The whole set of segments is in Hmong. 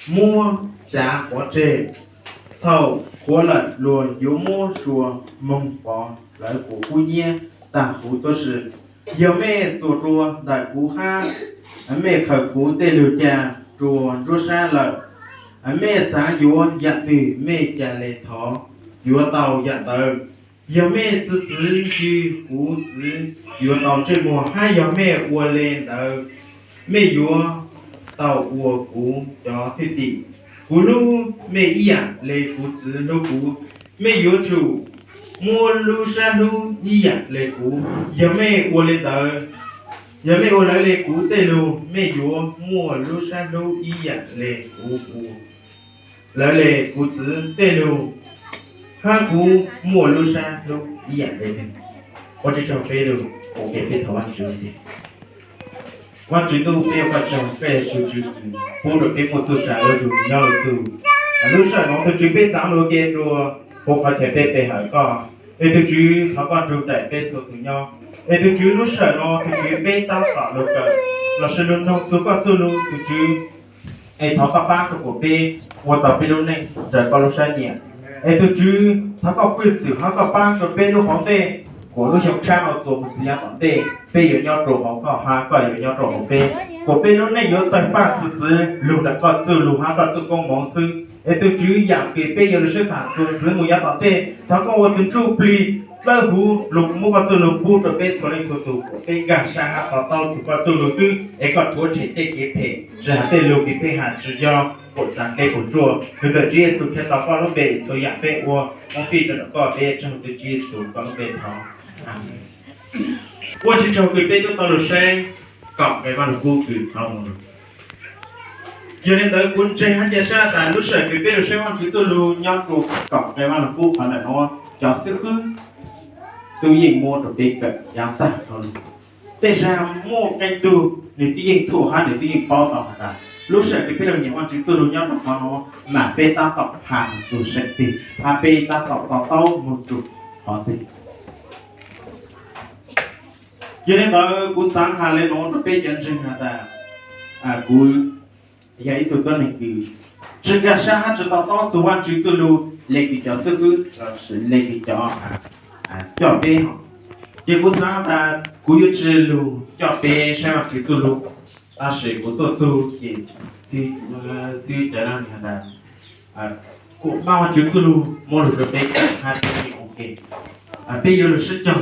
muab txav pov tseg. Thaum qhuav lawm luag yuav muab sua moog pov lawv quas kub nyiab taag huv tuab si. Yog mej txuas rua ntawm kuv hab mej khaws kuv tej lug ca rua nruab sab lawm, mej xaav yuav yaam twg mej ca le thov, yuav tau yaam ntawd. Yog mej txwv txwv ncw kuv txwv yuav tau ntsej muag, hab yog mej ua le ntawd mej yuav tau ua kuv cov thwj tim. Kuv hlub mej ib yaam le kuv txwv hlub kuv, mej yuav tsum muaj lub sab hlub ib yaam le kuv. Yog mej ua le ntawd, yog mej ua lawv le kuv tej lug, mej yuav muaj lub sab hlub ib yaam le kuv ua lawv le kuv txwv tej lug, hab kuv muaj lub sab hlub ib yaam le neeg. Ua tsaug peb lug, ua ke peb thov Vaajtswv. Vaajtswv Ntuj, peb ua koj tsaug, koj yog tug Tswv kws pub rua peb muaj txuj sa lub ntuj nyob lub txuj. Lub sij hawm nuav tug Tswv peb txaav lug ua ke rua huv qhov chaw peb pe hawm koj, es tug Tswv thov koj nrug nraim peb txhua tug nyob. Es tug Tswv lub sij hawm nuav tug Tswv peb tab tom lug kawm lossis lug noog txug koj txuj lug tug Tswv, es thov koj pab rua kuas peb ua tau peb lub neej raws koj lub sab nyiam. Es tug Tswv thov koj hwj xwm hab koj pab rua peb lub hauv ntej, kuas lub xyoo tshab no txuas moog txug yav tom ntej peb yuav nyob rua hauv koj hab koj yuav nyob rua hauv peb, kuas peb lub neej yuav tawg paj txwv txwv lug ntawm koj txuj lug hab koj txuj koob moov xwb. Es tug Tswv yaam kws peb yuav lug sib tham txuas txwv moog yav tom ntej, thov koj ua tug ntsuj plig dlawb huv lug muab koj txuj lug pub rua peb txhua leej txhua tug, kuas peb nkaag sab hab to taub txug koj txuj lug xwb, es koj rhuav tshem tej kev phem, tsi has tej lug kws peb has tsi yog, kuas txav kev puam tsuaj. Nrug ntawm Tswv Yexus Khetos koj lub npe, txhua yaam peb ua muab fij rua ntawm koj, peb tsaug tug Tswv Yexus koj lub npe thov. Amees. Ua tsaug kws peb tub tau lug saib kaum nqe Vaaj Lug Kub kws tau moog lug. Yog le ntawd kuv ntseeg hab ca sab tas lub sij hawm kws peb lug saib Vaajtswv txuj lug nyob rua kaum nqe Vaaj Lug Kub qhov ntawm nuav, cov xib hwb tub yeej muab rua peb kawm yav taag rua lug. Tej zag muaj qee tug nwg tub yeej thuam hab nwg tub yeej paub tau has tas lub sij hawm kws peb lug nyeem Vaajtswv txuj lug nyob rua qhov nuav mas peb tab tom has moog txug saib tig hab peb tab tom to taub moog rua qhov twg. Yog le ntawd kuv xaav has le nuav rua peb cov ntseeg has tas, kuv yog ib tug tuab neeg kws tsi nkaag sab hab tsi to taub txug Vaajtswv txuj lug le kws cov xib hwb lossis le kws cov coj peb hov. Ces kuv xaav tas kuv yuav tsi lug coj peb saib Vaajtswv txuj lug, tab sis kuv tuaj txug ces xib hwb cov has tas kuas pab Vaajtswv txuj lug muab lug rua peb kawm hab peb ua ke, peb yuav lug sib cog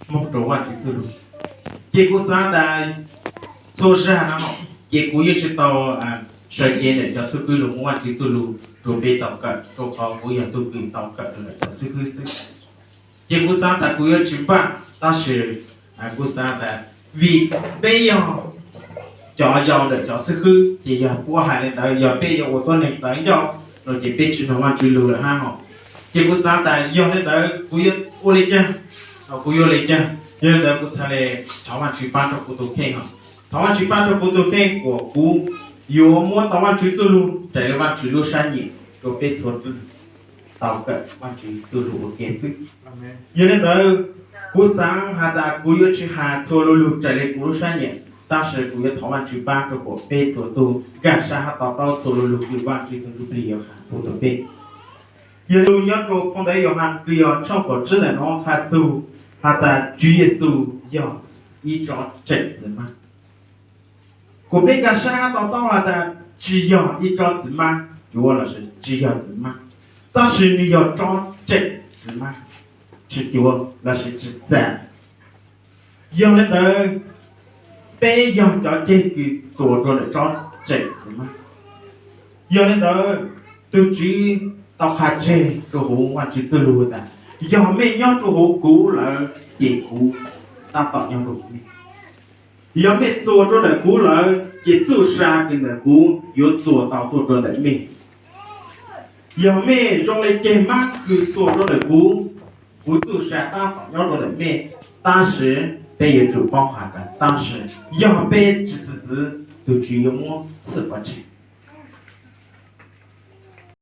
moog rua Vaajtswv txuj lug. Ces kuv xaav tas txhua zag no ces kuv yeej tsi tau sawv cev ntawm cov xib hwb lug muab Vaajtswv txuj lug rua peb tau kawm, rua qhov kuv yog tug kws tau kawm rua ntawm cov xib hwb xwb. Ces kuv xaav tas kuv yuav tsi npaj, tab sis kuv xaav tas vim peb yog cov yau ntawm cov xib hwb, ces yog puab hais le ntawd, yog peb yuav ua tuab neeg tawv ncauj no ces peb tsi noog Vaajtswv lug lawm hab hov. Ces kuv xaav tas yog le ntawd kuv yuav ua le caag, kuv yuav le caag. Yog le ntawd kuv txhad le thov Vaajtswv pab rua kuv tug kheej hov. Thov Vaajtswv pab rua kuv tug kheej kuas kuv yuav muab tau Vaajtswv txuj lug raws le Vaajtswv lub sab nyiam rua peb txhua tug tau kawm Vaajtswv txuj lug ua ke xwb. Yog le ntawd kuv xaav has tas kuv yuav tsi has txhua lu lug raws le kuv lub sab nyiam, tab sis kuv yuav thov Vaajtswv pab rua kuas peb txhua tug nkaag sab hab to taub txhua lu lug kws Vaajtswv tug Ntsuj Plig yuav has pub rua peb. Yog lug nyob rua phoo ntawv Yauhas kws yog tshooj kaum tsib ntawm nuav has txug has tas Tswv Yexus yog ib tsob tseem txiv mab. Kuas peb nkaag sab hab to taub has tas tsi yog ib tsob txiv mab cuav lossis tsi yog txiv mab, tab sis nwg yog tsob tseem txiv mab, tsi cuav lossis tsi txam. Yog le ntawd peb yog cov ceg kws txuas rua ntawm tsob tseem txiv mab. Yog le ntawd tug Tswv tau qha tseg rua huv Vaajtswv txuj lug tas yog mej nyob rua huv kuv lawm ces kuv tab tom nyob rua huv mej. Yog mej txuas rua ntawm kuv lawm ces txuj sa kws ntawm kuv yuav txuas tau tuaj rua ntawm mej. Yog mej zoo le ceg mab kws txuas rua ntawm kuv, kuv txuj sa tab tom nyob rua ntawm mej. Tab sis peb yuav tsum paub has tas tab sis yog peb tsi txwv txwv, tug Tswv yuav muab txhwm pov tseg.